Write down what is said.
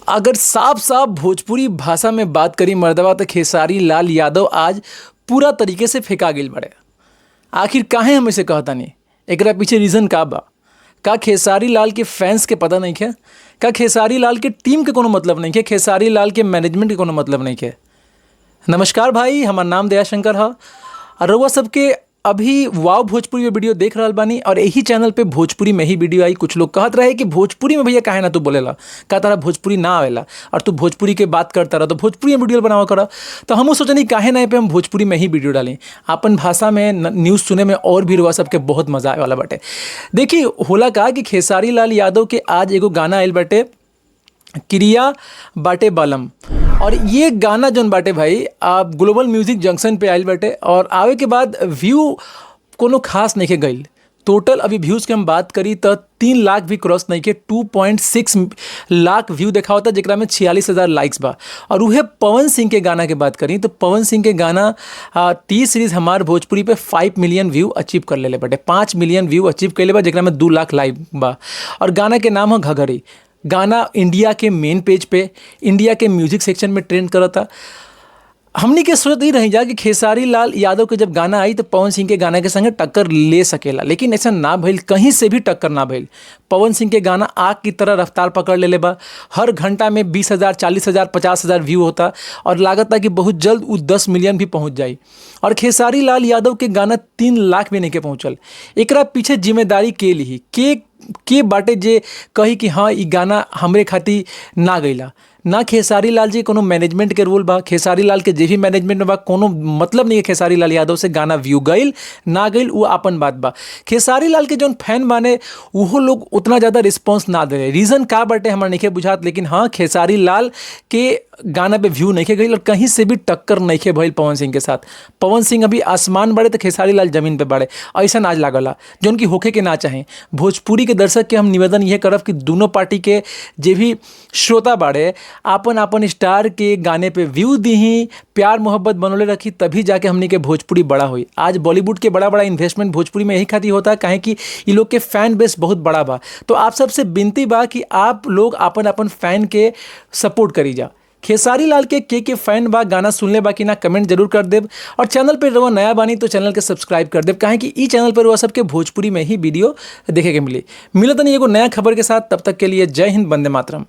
अगर साफ साफ भोजपुरी भाषा में बात करी मर्दवा, तो खेसारी लाल यादव आज पूरा तरीके से फेंका गेल बड़े। आखिर काहे हम इसे कहतानी, एकरा पीछे रीज़न का बा? का खेसारी लाल के फैंस के पता नहीं है? का खेसारी लाल के टीम के कोनो मतलब नहीं है? खेसारी लाल के मैनेजमेंट के कोनो मतलब नहीं है? नमस्कार भाई, हमार नाम दयाशंकर है और रउआ सबके अभी वाव भोजपुरी में वीडियो देख रहल बानी और यही चैनल पे भोजपुरी में ही वीडियो आई। कुछ लोग कहत रहे कि भोजपुरी में भैया काहे ना तू बोलेला, का तारा भोजपुरी ना आवेला और तू भोजपुरी के बात करता रह तो भोजपुरी में वीडियो बनावा कर। तो हमहूँ सोचनी काहे ना पे हम भोजपुरी में ही वीडियो डाली, अपन भाषा में न्यूज़ सुने में और भी रउआ सबके बहुत मज़ा आए वाला बाटे। देखी होला का कि खेसारी लाल यादव के आज एगो गाना आयल बाटे, क्रिया बाटे बालम, और ये गाना जौन बाटे भाई आप ग्लोबल म्यूजिक जंक्शन पे आयल बाटे और आवे के बाद व्यू कोनो खास नहीं के गईल। टोटल अभी व्यूज़ के हम बात करी तो 3 लाख भी क्रॉस नहीं के, 2.6 लाख व्यू देखा होता, जेकरा में 46,000 लाइक्स बा। और उहे पवन सिंह के गाना के बात करी तो पवन सिंह के गाना टी सीरीज हमार भोजपुरी पे 5 मिलियन व्यू अचीव कर लेले बाटे, 5 मिलियन व्यू अचीव कर ले बा, जेकरा में 2 लाख लाइक बा। और गाना के नाम है घघरी। गाना इंडिया के मेन पेज पे, इंडिया के म्यूजिक सेक्शन में ट्रेंड करता। हमनी के सोचत ही रही जा कि खेसारी लाल यादव के जब गाना आई तो पवन सिंह के गाना के संगे टक्कर ले सकेला, लेकिन ऐसा ना भइल, कहीं से भी टक्कर ना भइल। पवन सिंह के गाना आग की तरह रफ्तार पकड़ लेले बा, हर घंटा में 20,000, 40,000, 50,000 व्यू होता और लागत कि बहुत जल्द उ 10 मिलियन भी पहुँच जाई। और खेसारी लाल यादव के गाना 3 लाख भी नहीं के पहुँचल। एकरा पीछे जिम्मेदारी के लिही, के बाटे जे कही कि हाँ ई गाना हमरे खातिर ना गईला? ना खेसारी लाल जी कोनो मैनेजमेंट के रोल बा, खेसारी लाल के जे भी मैनेजमेंट में बा कोनो मतलब नहीं है खेसारी लाल यादव से गाना व्यू गईल ना गईल, वो अपन बात बा। खेसारी लाल के जौन फैन बाने उहो लोग उतना ज़्यादा रिस्पॉन्स ना दे रहे, रीज़न का बाटे हमारा नहीं बुझात, लेकिन हाँ खेसारी लाल के गाना पे व्यू नहीं गईल और कहीं से भी टक्कर नहीं भइल पवन सिंह के साथ। पवन सिंह अभी आसमान बढ़े तो खेसारी लाल जमीन पे बढ़े, ऐसा आज लागला जौन की होखे के ना चाहे। भोजपुरी के दर्शक के हम निवेदन यह करब कि दोनों पार्टी के जे भी श्रोता बाड़े आपन आपन स्टार के गाने पे व्यू दीही, प्यार मोहब्बत बनोले रखी, तभी जाके हमनी के भोजपुरी बड़ा हुई। आज बॉलीवुड के बड़ा बड़ा इन्वेस्टमेंट भोजपुरी में यही खातिर होता है, काहे कि ये लोग के फैन बेस बहुत बड़ा बा। तो आप सबसे विनती बा कि आप लोग आपन आपन फैन के सपोर्ट करी जा। खेसारी लाल के फैन बा, गाना सुनले बा कि ना कमेंट जरूर कर देब और चैनल पर रहुआ नया बानी तो चैनल के सब्सक्राइब कर देब, काहे कि ई चैनल पर रहुआ सबके भोजपुरी में ही वीडियो देखे के मिली। मिलत नहीं एगो नया खबर के साथ, तब तक के लिए जय हिंद, वंदे मातरम।